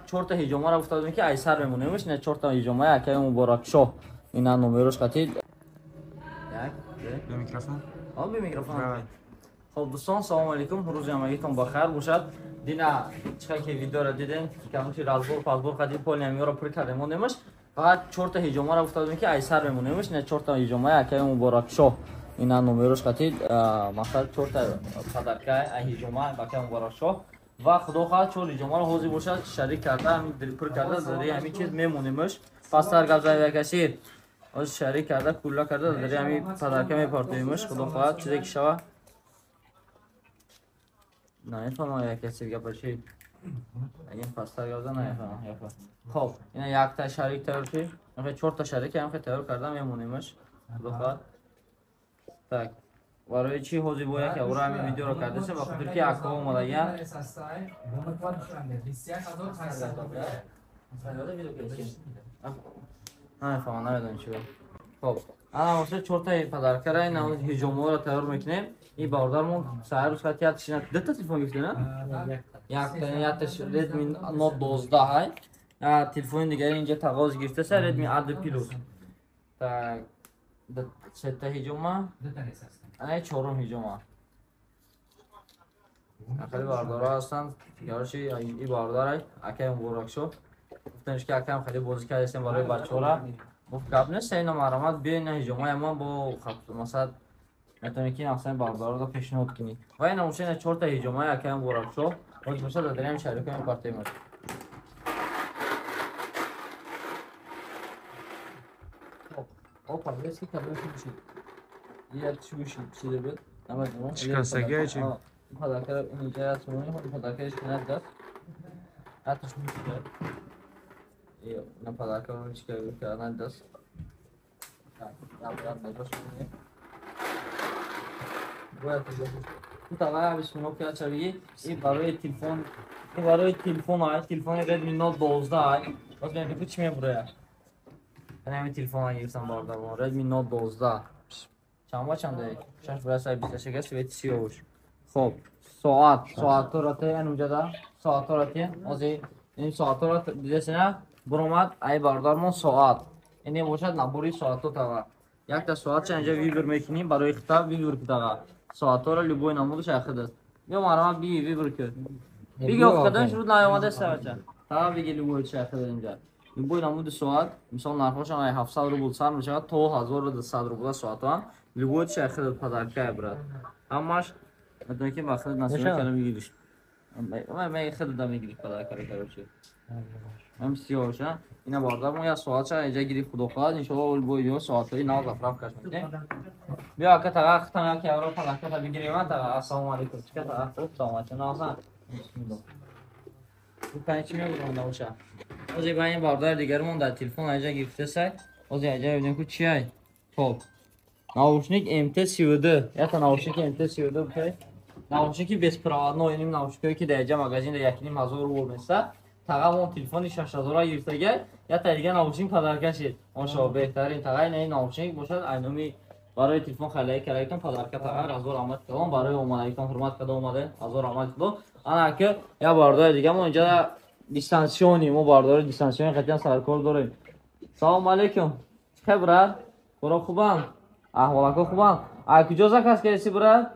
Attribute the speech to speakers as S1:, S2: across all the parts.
S1: чорта ҳиҷомаро гуфта будем, ки айсар мемонемш. Ина чорта ҳиҷома акаи Муборакшоҳ, ина номерош қатӣ. Як,
S2: Бе микрофон?
S1: О, бе микрофон. Хоб, дӯстон, салому алейкум, рӯзи ҳамагитон бахайр бошад. Дина чихел ки видеоро дидем, камши разбор пазбор қадим полиамиёро пур кардем, мондемаш. Фақат чорта ҳиҷомаро гуфта будем, ки айсар мемонемш. Ина чорта ҳиҷомаи акаи Муборакшоҳ, ина номерош қатӣ. Мақсад чорта подарка ҳиҷома акаи Муборакшоҳ ва худо хоҳад чор ҳиҷомаро ҳозир бошад шарик карда, пур карда, зари ҳамин чиз мемонемш. Пастар гап зад якаши ҳозир шарик карда, кулла карда, зари ҳамин подарка мепартоемш. Худо хоҳад чизе ки шава намефаҳмам, якаси гапа чи агин пастар гап зад намефаҳмам. Хоб, ина якта шарик тайёр шид, чорта шарик ҳам тайёр карда мемонемш, худо хоҳад. Так, барои чӣ ҳозир бо як явра ҳамин видеоро кардасем? Ба хотир ки акҳо омадагиан. Намефаҳмам, намедонам чӣ. Хоб, ана боша чортаи подаркара, ина ҳиҷомҳоро тайёр мекунем. И бародармон саҳар рӯз хати ятшина дута телефон гирифта, на якта, якташ Redmi Note 12 ҳай, телефони дигари инҷа тағоз гирифтаса Redmi A2 Plus. Так, сета ҳиҷома, ана чорум ҳиҷома. Хеле бародаро ҳастанд. Короче, и бародарай акаи Муборакшоҳ гуфтанш, ки акаам хеле бозӣ кардастем барои бачаҳора. Гуфт, гап нест, ина марамат биё, ина ҳиҷомаи ма бо масалан метавонӣ ки масалан бародарро пешниҳод кунӣ. Ва ина боша ина чорта ҳиҷомаи акаи Муборакшоҳ ҳозир боша дар дариам шарика мепартоем. Опа, резки кадом шид? Як чӣ чизе буд? Намедонам.
S2: Шикастагия чи?
S1: Подарка инҷа аст, подаркааш кинат даст. Ҳатто шумо чида. На подарка чӣ кардан даст. Бояд бисмиллоҳ ки чавиги и барои телефон, и барои телефон ай, телефони Redmi Note 12 ай. Боз мебинем чӣ мебурояд. Ҳамин телефон гирифтам бародарон, Redmi Note 12. Чанд ба чанде? Шаш бояд сай бисту шаш свети сиёҳуш. Хоб, соат, соатҳоро те ануҷада, соатҳоро те, ҳозир ин соатҳоро дидесина буромад ай бародармон соат. Ин бошад набори соатҳо тава. Якта соат ча инҷа вибр мекунем барои хита вибр китага. Соатҳоро любой намудаш ахид аст. Биё марама би вибр кун. Биги охадан шуруд наомада савача. Тава биги любой ча ахид инҷа. Любой намуди соат, мисол нархошон ай 700 рубл сар мешавад то 1200 рубла соатҳоам. Любой ча ахид подарка брат. Ҳамаш метавонӣ ки ба худат насиб карда бигириш. Ман худат мегириш подаркаро, короче. Ҳам сиёҳша. Ина бародармон як соатша инҷа гирифт, худо хоҳад, иншоалло бо ё соатҳои нав заправкаш мекунем. Биё ака таға хитам як евро подарката бигирем таға. Ассалому алейкум. Чика таға хуб саломат. Назан. Бисмиллоҳ. Панҷ чӣ мегӯям набоша. Ҳозир ба ин бародари дигармон дар телефон инҷа гирифтасай. Ҳозир инҷа мебинем ку чи ай. Хоб. Наушник MT32. Якта наушник MT32 бикай. Наушники беспроводной, иним наушникое ки дар инҷа магазин дар 1500 рубл места. Таға мон телефони 6000 гирифтагай, якта дига наушник подарка шид. Машоалло, беҳтарин таға ина ин наушник бошад, айноми барои телефон харидагӣ кардагитон подарка таға. Ҳазор раҳмат калом барои омадагитон, ҳурмат карда омада. Ҳазор раҳмат худо. Ана ки як бародари дигамо инҷа дистанционный, мо бародари дистанционный қатъиян саркор дорем. Салому алейкум. Чӣ хел брат? Хӯрок хубанд? Аҳволако хубанд? А куҷо заказ кардеси брат?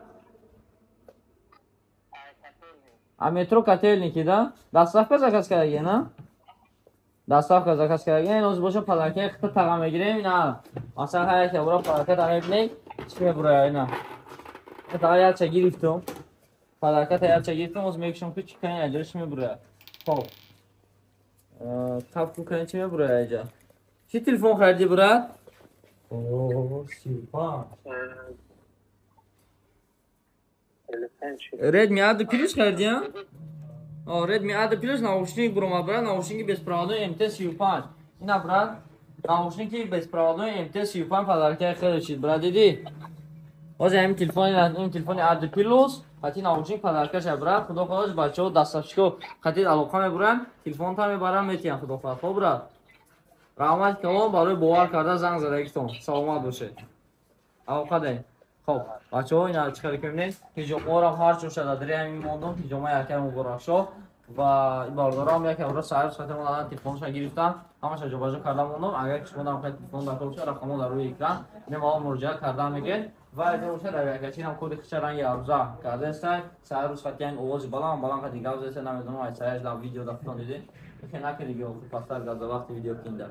S1: А метро Котельники, да? Доставка заказ кардаги, на? Доставка заказ кардаги. Ин ҳозир боша подаркаи хита таға мегирем, ина. Масалан, ҳар як явра подарка та мебинем, чӣ мебурояд, ина. Таға якча гирифтум. Подарка та якча гирифтум, ҳозир мекушам ки чӣ кани аҷоиб чӣ мебурояд. Хоб. Тап ку кани чӣ мебурояд инҷа. Чӣ телефон харидӣ, брат? О, 35. Redmi A2 Plus харидӣ, а? О, Redmi A2 Plus наушник буромад, брат, наушники беспроводной MT35. Ина, брат, наушники беспроводной MT35 подаркаи хеле шид, брат, дидӣ? Ҳозир ҳамин телефон, ин телефони A2 Plus, хати наушник подаркаша, брат, худо хоҳад бачаҳо доставщико хати алоқа мебуранд, телефонта мебаранд, метиҳанд, худо хоҳад. Хоб, брат. Раҳмат калом барои бовар карда занг задагитон. Саломат бошед. Алоқа даҳем. Хоб, бачаҳо, ина чӣ хеле ки мебинед, ҳиҷобҳоро ҳар чо шада дари ҳамин мондум, ҳиҷомаи акаи Муборакшоҳ Ва бародарам яке авра саҳар соати мо дан телефонша гирифтан, ҳамаша ҷобаҷо карда мондам. Агар ки шумо дар телефон дар кор бошад, рақамҳо дар рӯи экран, мемалол муроҷиат карда мегиред. Ва иҷо бошад, авиакачинам коди хича ранги аруза кардестай. Саҳар рӯз хати янг овози баланд баланд қади гап зеса, намедонам, ай саҳарш дар видео дар худтон дидед. Хе накарди пастар газа вақти видео кинда.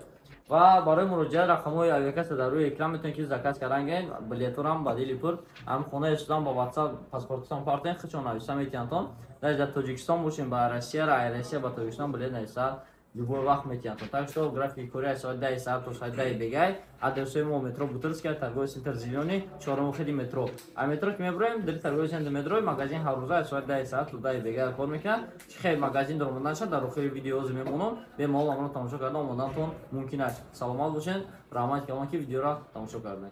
S1: Ва барои муроҷиат рақамҳои авиакасса дар рӯи экран, метавонед ки заказ кардан гиред. Билетурам ба дили пур ҳам хонаи шудан ба WhatsApp паспортатон партен, худшон нависта метиҳандтон. Дар Тоҷикистон бошем, ба Россия, ай Россия ба Тоҷикистон билет нависта любой вақт метиҳанд. Так что графики кори аз соати 10 саат то соати 10 бегай. Адресои мо: метро Бутырская, торговый центр «Зелёный», чоруму хеди метро. А метро ки меброем, дар торговый центр метро магазин ҳар рӯза аз соати 10 саат то 10 бегай кор мекунад. Чӣ хел магазин дар омодан шад, дар охири видео мемонам. Бемалол амро тамошо карда омодантон мумкин аст. Саломат бошед, раҳмат калон, ки видеоро тамошо кардед.